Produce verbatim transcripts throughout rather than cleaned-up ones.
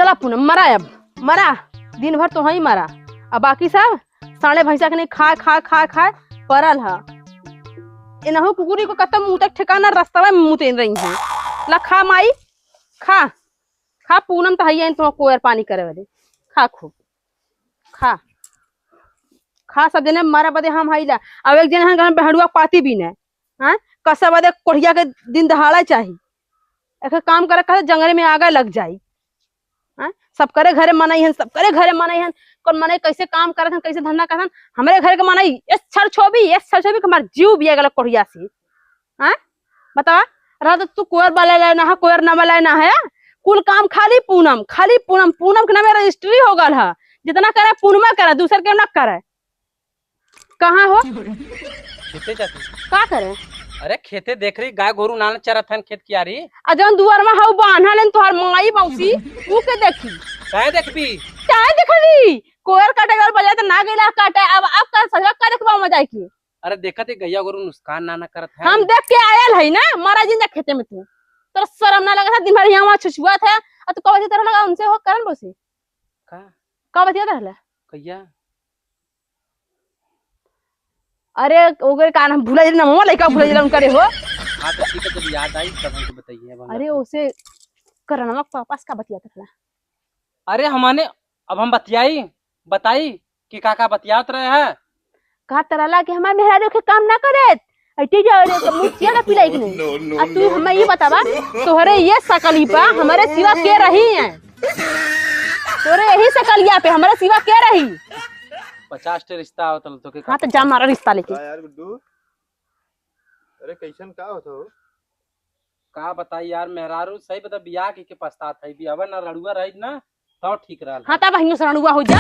चला पूनम, मरा अब, मरा, दिन भर तोहई मरा। अब बाकी सब साँड़े भैंसा के नहीं खाए, खाए, खाए, खाए परल ह। इनहू कुकुरी को कतौ मूतै ठिकाना, रस्तवा में मूते रही है। ला खा माई, खा, खा पूनम, त हइये तो कोयर पानी करे वाली। खा खूब, खा, खा सब जने, मरा बदे हम हइला। अब एक जने हम घर में बहड़ुआ पाती भी न, हाँ, कसा बदे कोढ़िया के दिन दहाड़ा चाही। एक काम करे, कहे जंगले में आगे लग जाई। हाँ, सबकरे घरे मनई हन, सबकरे घरे मनई हन। कौन मनई कैसे काम करत हन, कैसे धंधा करत हन, हमरे घर के मनई एस छर छोबी, एस छर छोबी के हमार जीव बिया गलक कोढ़िया से। हाँ, बतावा, रहा तो तू कोयर वाला लाए ना है, कोयर नामा लाए ना है, कुल काम खाली पूनम, खाली पूनम, पूनम के नामे रजिस्ट्री हो गल है। जितना करे पूनमा करे, दूसर के ना करे। कहाँ हो? खेते जाती। का करे? अरे खेते देख रही, गाय गोरू नान चरत हन खेत कियारी। आ जौन दुआर में हऊ बान्हा लेन तोहार माई मौसी, ऊ के देखी? काहे देखबी? काहे देखबी? कोयर काटे गल बजाए त ना गइला काटे, अब, अब का सजवा का देखबा में जाए के? अरे देखत ही गैया गोरू नुकसान ना ना करत है। हम देख के आयल है ना, मरा जिन जा खेते में तू। तोरा शर्म ना लगत है, दिन भर यहाँ वहाँ छुछुआत है, आ तू कब तरह लगा उनसे हो करन बसे। का? का बतिया रहला? कहिया? अरे ओकरे का नाम भुला जिला, नमवा लइका भुला जिला उनका रे हो। हाँ तो ठीक है, जब याद आई तब हमको बताइए, अब हम अरे बताएं। ओसे करनवा के पापा से का बतिया रहला? अरे हमने, अब हम बतियाई, बताई कि का का बतियात रहे हैं। का तरला कि हमार मेहरारू के काम ना करे, अइते जाओ रे, तो मुझ किया ना पिलाई कि नहीं? आ तू हमें ये बतावा, तोहरे ये सकली पा हमारे सिवा के रही है? तोरे यही सकलिया पे हमारे सिवा के रही? पचास ठे रिश्ता आवत हल तोके हाँ, तो जा मारा रिश्ता लेके। का यार गुड्डू, अरे कैसन का होत हो? का बताई यार, मेहरारू सही बता, बियाह के, के पछतात है, बियाहवा ना रड़ुआ रही ना, तब ठीक रहल। हाँ, तब हिंदू से रड़ुआ हो जा।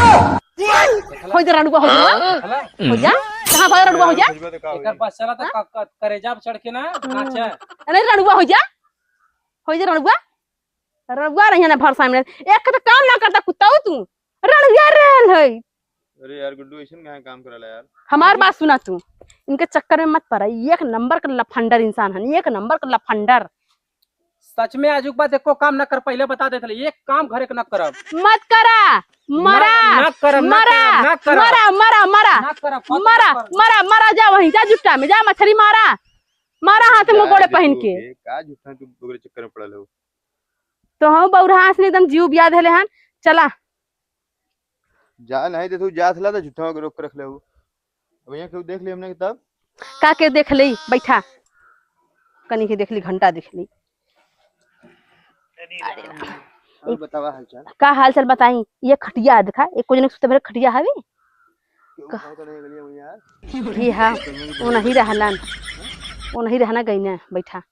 देखला? हो जा, रड़ुआ हो जा। देखला? हो जा। कहाँ भाई रड़ुआ हो जा? एकर बस चला तो हाँ? क-, क-, करेजा पे चढ़ के ना हाँ। नाचे। अरे रड़ुआ हो जा। हो जा रड़ुआ। रड़ुआ रही है ना भर सामने। एक तो काम ना करता कुत्ता हो तू। रड़ुआ रहल है। अरे यार गुड्डू, ऐसन काहे काम करला यार? हमार बात सुना तू, इनके चक्कर में मत पड़ा। एक नंबर का लफंडर इंसान हन, एक नंबर का लफंडर। सच में आजुक बाद एको काम न कर, पहले बता देत हले, एक काम घरे के न करब। मत करा, मरा, ना, ना करब, ना मरा, करब, ना करब। मरा, मरा, मरा, ना करब, मत मरा, करब। मरा, मरा, जा वहीं, जा जुट्टा में, जा मछली मारा, मारा हाथ में ना, गोड़े पहन देखो, के। ये का झूठा तू ओकरे चक्कर में पड़ल हो? तो हम बौरहा से एकदम जीव बिया देले हन, चला। जा नहीं दे तू, जा थला तो झूठा के रोक के रख ले हो। अब यहाँ केहू देख ले हमने के तब? का के देख ले, बैठा। कनी के देख ली, घंटा देख ली। अरे राम। और बतावा हालचाल। का हालचाल बताई? ये खटिया है, देखा, एक को जने सुते भरे खटिया हवे। केहू का? उठाओ तो नहीं गलिया में यार। ये हाँ, वो नहीं रहलन, वो नहीं रहना गई ना, बैठा।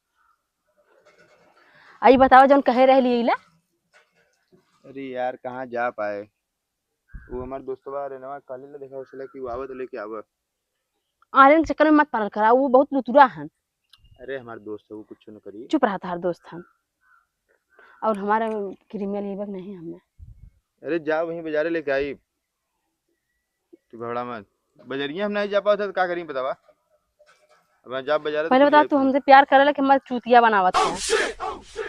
आई बतावा, जौन कहे रहली इला। अरे यार, कहाँ जा पाए? वो हमार दोस्तवा रेनवा कहले ला, देखा उसले कि वो आवत लेके आवे। आर्यन के चक्कर में मत पड़ल करा, वो बहुत लुतुरा हन। अरे हमार दोस्त है, वो कुछ न करी। चुप रहा, तोहार दोस्त हन। और हमारा क्रिमिनल ये बक नहीं हमने। अरे जा वहीं बाजारे लेके आई। तू घबरा मत। बजरिया हम नहीं जा पावत है तो का करी बतावा? अब मैं जा बाजारे तो पहले कुछ बता, ले तू हमसे प्यार करेला कि हमार चूतिया बनावत है?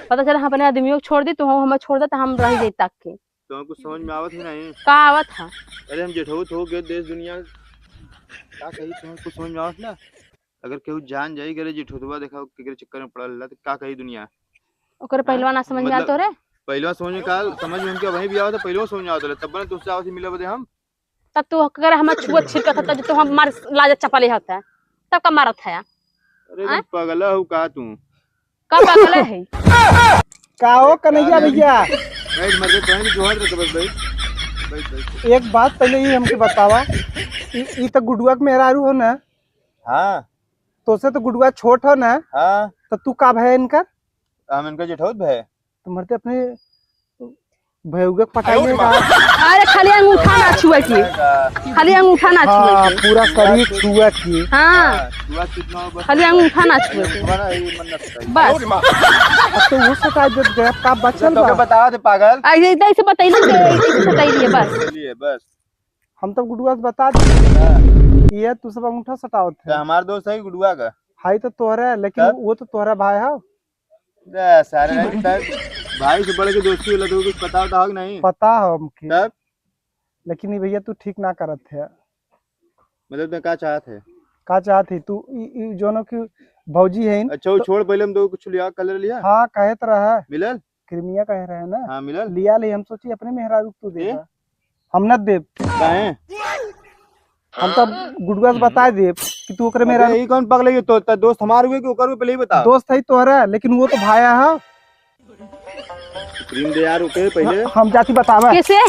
पता चला हम अपने आदमियों को छोड़ दी, तू हम हमें छोड़ दे तो हम रह जाई तक के। तो कुछ समझ में आवत ही नहीं। का आवत है? अरे हम जेठऊ तो हो गए देश दुनिया, का कही तुम्हें कुछ समझ में आवत ना? अगर केहू जान जाई करे जेठुतवा देखा केकरे चक्कर में पड़ल रहा तो का कही दुनिया? ओकर हाँ? पहलवा ना समझ में आल मतलब तोरे? पहलवा समझ में का आल, समझ में हमके वहीं भी आवत है, पहलवा समझ में आवत रहा, तब ना तुझसे आवत ही मिले बदे हम। तब तू अगर हमार छुअत छिड़कत होता, जो तू हमार लाज चपले होता, तब का मारत है? अरे आय? तुम पगला हो का तू? का पगला है? का हो कन्हैया भैया? बैठ मर गए, कहीं भी जोहर रख बस बैठ। बैठ, बैठ। एक बात पहले ये हमके बतावा, ई, ई तो गुडुआ के मेहरारू हो ना? हाँ। तोसे तो गुडुआ छोट हो ना? हाँ। तो तू का भय इनकर? हम इनकर जेठौत भय। तो मरते अपने भैया के पटाई में का? अरे खाली अंगूठा ना छुए के, खाली अंगूठा ना छुए हाँ, के। पूरा शरीर छुए के। हाँ, हाँ, छुआ कितना बस खाली अंगूठा ना छुए के। बड़ा ये मन ना सताई। बस। अब तो वो सताई जब गया, का बचल तो बा? बतावा दे पागल। ऐसे, ऐसे बताइए, ऐसे बताइए बस। लिए बस। हम तो गुडुआ से बता दी। हाँ। ये तू सब अंगूठा सटावत तो है। हमार दोस्त है गुडुआ का। हाई तो तोहरा है, लेकिन तब? वो तो तोहरा भाई है। बे, सारे नहीं, तब भाई से बढ़ के दोस्ती होला, तो कुछ पता वता हो कि नहीं? पता हो हमके। तब? लेकिन ये भैया तू ठीक ना करत है। मतलब तैं का चाहत है? का चाहत है तू? ई, ई जोनो की भौजी है इन, अच्छा, वो तो छोड़, पहले हम तो कुछ लिया, कलर लिया? हाँ, कहे तो रहा। मिलल? क्रीमिया कहे रहे ना? हाँ, मिलल। लिया ले, हम सोची अपने मेहरारू को तू दे ए? दा। हम न देब। काहे? हम तब गुडुआ से बता देब कि तू ओकरे अबे, मेहरारू। ई कौन पगला है? तो, तो दोस्त हमार हुए कि ओकर हुए, पहले ही बता। दोस्त है तोहरा, लेकिन वो तो भाया है। क्रीम दे यार, ओके, पहले। हम जाती बतावा। कैसे?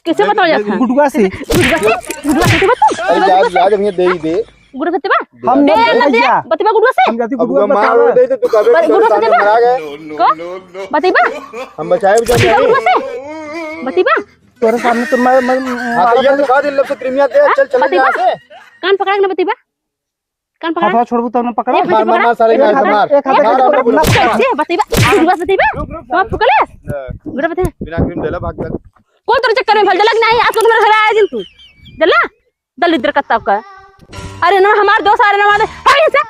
कैसे बतावा जात है? गुडुआ से। गुडुआ से? गुडुआ से बता। अरे, जा, जा, जब ये दे ही दे। गुडुआ बतबा? हम दे, ना दे, भैया। बतबा गुडुआ से? हम जाती अब गुडुआ वो मार बतावा। दे तो तू कबे बस गुडुआ से सामने बता। मरा गए। को? बतबा? हम बचाए बचाए बतबा नहीं। गुडुआ से? बतबा? तोरे सामने तो मैं, मैं हाँ, तो मारा ये था। दिखा दे, लब से क्रीमिया दे, हाँ? चल, चल बतबा? यहाँ से। कान पकड़ा के ना बतबा? कान पकड़ा। हाथवा छोड़बू तब ना पकड़ा। एक हाथ मार, मार, पकड़ा। मार, सारे एक हाथ, मार, एक हाथ मार, पकड़ा। मार, मार, मार। दे, बतबा, गुडुआ से बतबा। कौन फुकले? ले। गुडुआ बतबा। बिना क्रीम देला भाग चल। कौन तोरे चक्कर में भल जलक नहीं, आज तो तुम्हारे घर आया दिन तू। जल्ला? दलिद्र कत्ता का। अरे ना हमार दोस्त, अरे ना हमारे, भाग यहाँ से।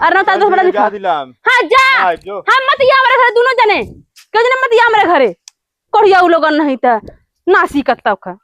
अरे ना तार दोस्त बड़ा जा लिखा। दिलाम। हाँ, जा। हाँ, जो। हम मत या हमारे घर दोनों जने। क्यों जने मत या हमारे घरे। कढ़िया उ लोगन नहीं त नासी कत्ता का।